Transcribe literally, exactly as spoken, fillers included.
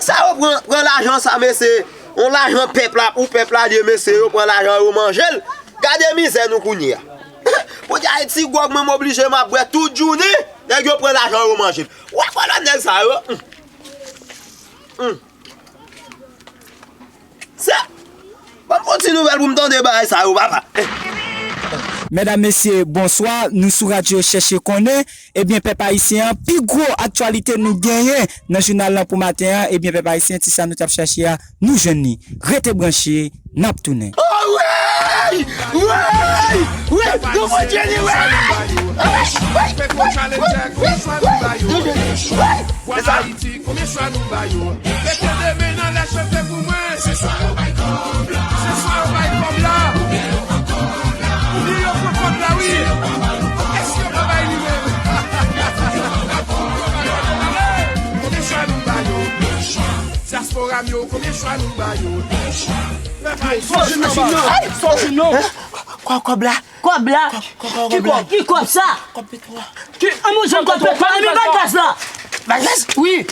Sa yo pran, pran lajan sa, mesye. On lajan pèp la, pou pèp la, li ye, mesye, yo pran lajan, yo manje l. Gade mizè nou kounye a. Pou di Ayiti gwòg, mwen m oblije m ap bwè tout jounen. Nèg yo pran lajan, yo manje l. Wè kolòn nèg sa yo. Hum. Hum. Sa, ban m fon ti nouvèl pou m tande bagay sa yo, papa. Medam, mesye, bonswa. Nou sou radyo Chèche Konnen. Ebyen, pèp ayisyen an, pi gwo aktyalite nou genyen nan jounal lan pou maten an. Ebyen, pèp ayisyen, ti sa nou t ap chache a, nou jwenn li. Rete branche, n ap tounen. Oh, wi! Wi! Wi! Nou Bondye li, wi! Konbyen chwa nou ba yo? Mete de men nan lè cheve pou mwen. Se swa yo bay kòb la. Se swa yo bay kòb la. Oubyen yo pran kòb la, wi. Èske yo pa bay li menm? Konbyen chwa nou ba yo? Dyaspora m yo, konbyen chwa nou ba yo? Pèp ayisyen. Kòb la. Kòb la? Ki kòb? Ki kòb sa? Ki, an nou jwenn kòb petwa? An nou bay gaz la? Bay gaz? Wi.